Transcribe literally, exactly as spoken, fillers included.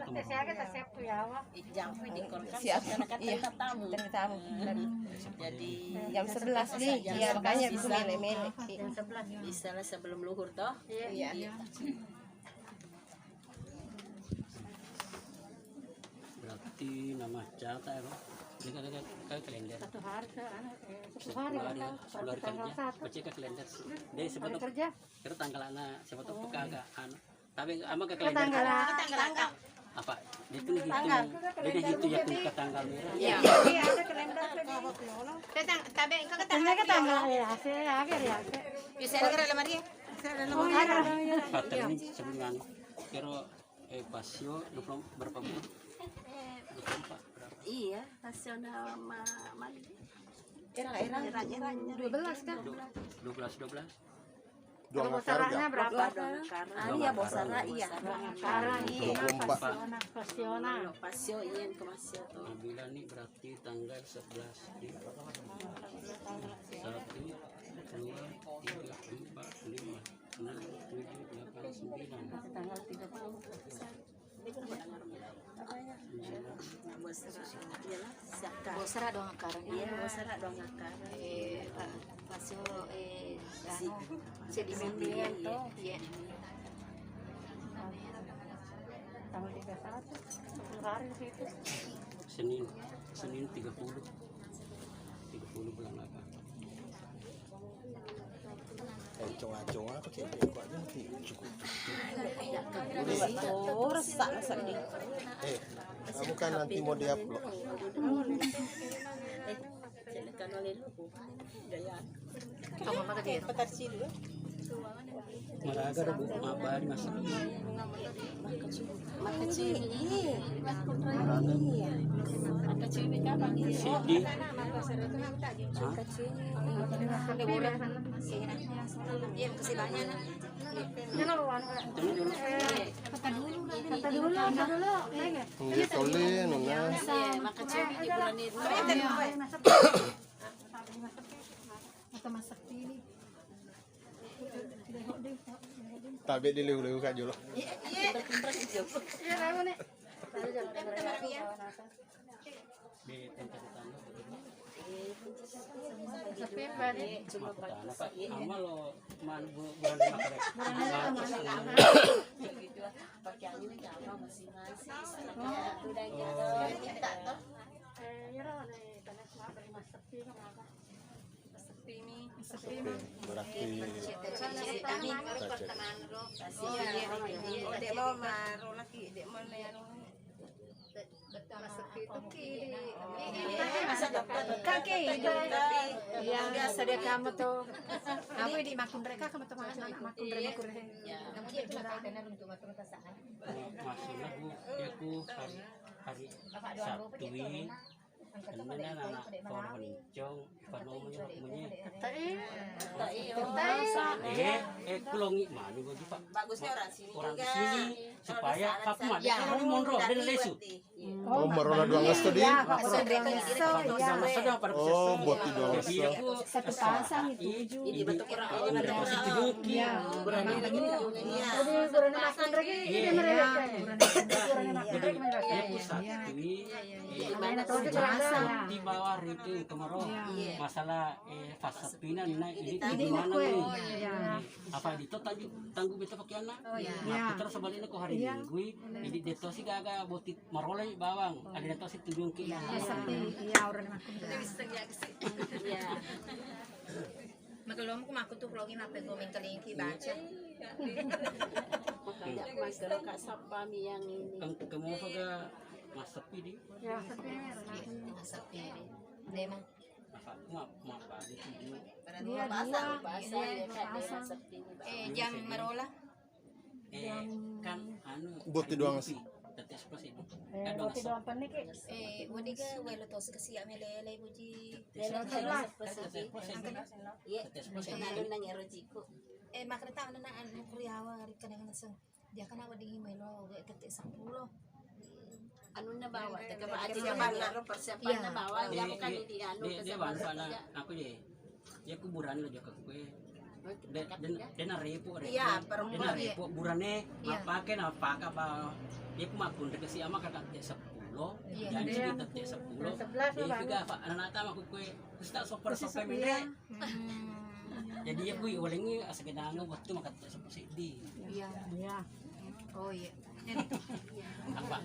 Siaga tak siap tuh ya, Wak? Jam di kulkas. Siap. Karena kan iya, terima tamu. Terima tamu. Hmm. Jadi jam sebelas nih. Iya, makanya aku mele-mele. Jam sebelas. Bisa lah sebelum luhur toh. Iya. Iya. Berarti nama cerita ya, Bang? Ini kan, kan, kan kalender. Satu hari ke, anu, eh, satu hari. Sepuluh hari, kan, sepuluh hari tanggal kerja. Satu. Baca ke kalender. Deh, sebelum kerja. Kira tanggal anak, siapa tahu peka agak, anu. Tapi ama ke kalender. Tanggal, tanggal. Apa? Itu lagi tanggal. Itu, dia itu ya ke tanggal merah. Iya. Iya, ada kalender lagi. Tapi engkau ke tanggal, ya, saya agak ya. Bisa ada lemari ya? Saya ada lemari. Oh, iya, iya. Pattern ini sebenarnya. Kira, eh, Pasio, dua puluh, berapa bulan? Dua puluh empat, berapa? Iya, Pasio nama mandi. Era, era. Era, era, era. Dua belas kan? Dua belas, dua belas. Kalau Bosaranya berapa? Dua Ngakara. Ah, iya, Bosara, iya. Dua Ngakara, iya. Dua puluh empat. Pasiona, Pasiona. Pasio, iya, ke Pasio tuh. Nabila nih berarti tanggal sebelas di satu, dua, tiga, empat, lima, enam, tujuh, delapan, sembilan. Tanggal tiga puluh. Bosara, iyalah, Saka. Bosara doang akarang. Iya, Bosara doang akarang. Eh, Pak, Pasio, eh, anu, sedih, iya. Tanggal tiga puluh satu, sepuluh hari di situ. Senin, Senin tiga puluh. Tiga puluh bulan apa? Eh, conga-conga apa kayak gitu aja nanti cukup. Oh, rusak rasanya. Eh, kamu kan nanti mau diupload. Gaya. Maraga ro, Bu, mabbali masuk. Makacini. Makacini kapang? Sidi. Hah? Iya, tolli, nona. Makacini di bulan itu. Atau masak ini. Tabe di leu-leu ka jolo. Iya, iya. Iya, tahu nih. Di tempat tetangga. Sepi, Pak. Cuma Pak. Ama lo man bu-, bulan makan. Pakai angin apa masing-masing. Udah gitu. Kita tuh. Eh, ya, Ron, eh, karena cuma beri mas sepi, kenapa? Berarti. Iya, iya. Oh, dek mau maro lagi, dek mau anu. Kaki, iya. Biasa dia kamu tuh. Aku di makunreka kamu tuh mana makunreka kurang. Iya. Maksudnya, Bu, ya, aku hari, hari Sabtu ini. Ennena anak Paura Panincong, panomo ni makmunye. Tei. Tei. Eh, eh, kulongi manu bagi, Pak. Bagusnya orang sini juga. Orang sini, supaya Pak Mat, ya, kamu monro, dan lesu. Oh, marola dua ngesso di? Ya, marola dua ngesso, ya. Oh, boti dua ngesso. Satu pasang itu. Ini betul kurang. Ini betul kurang. Iya. Berani lagi. Iya. Jadi, berani makan lagi. Iya. Ini mereka. Berani makan lagi. Iya. Iya. Di bawah itu kemarin. Iya. Masalah, eh, pas sepinan, nah, ini gimana nih? Iya. Apa itu tadi tanggung beta pakai anak? Oh, iya. Nah, terus sebaliknya kok hari Minggu, jadi dia tuh sih gak, gak boti marolai bawang. Ada dia tuh sih tunjung ke. Iya, sepi. Iya, orang makan. Iya. Magelom ku makku tu vlogging apa ku mengkelingki baca. Makanya aku mas kalau Kak Sapami yang ini. Kamu apa gak mas sepi di? Ya, sepi. Sepi. Memang. Apa aku mau mau balik dulu. Iya, bahasa, iya, bahasa. Eh, jam marola. Eh, kan anu, boti doang sih. Tetes pos itu. Eh, boti doang penne ki. Eh, wadiga welo tos kesiak melele buji. Lele tos. Iya. Anu nang ero jiku. Eh, makreta anu na anu kuriawa rikana ngaseng. Dia kan awak dingin melo, gak ketik sepuluh. Anunna bawa, teka aja siapa naro persiapanna bawa, ya bukan di anu kesempatan. Aku deh. Ya kuburan lo jaka kue. De-, den-, dena repo, re-, iya, den-, perempuan, dena repo, burane, iya, mappake, nappaka, apa, dia pun makkunre ke si ama kakak tette seppulo, iya, jadi kita tette seppulo, sebelas, jadi juga apa, anak-anak tamu aku kue, terus tak soper, soper, iya, mende. Hmm. Jadi ya, kui, ulengi, asal kita anggap waktu makan tette seppulo sedih. Iya. Iya. Oh, iya. Apa?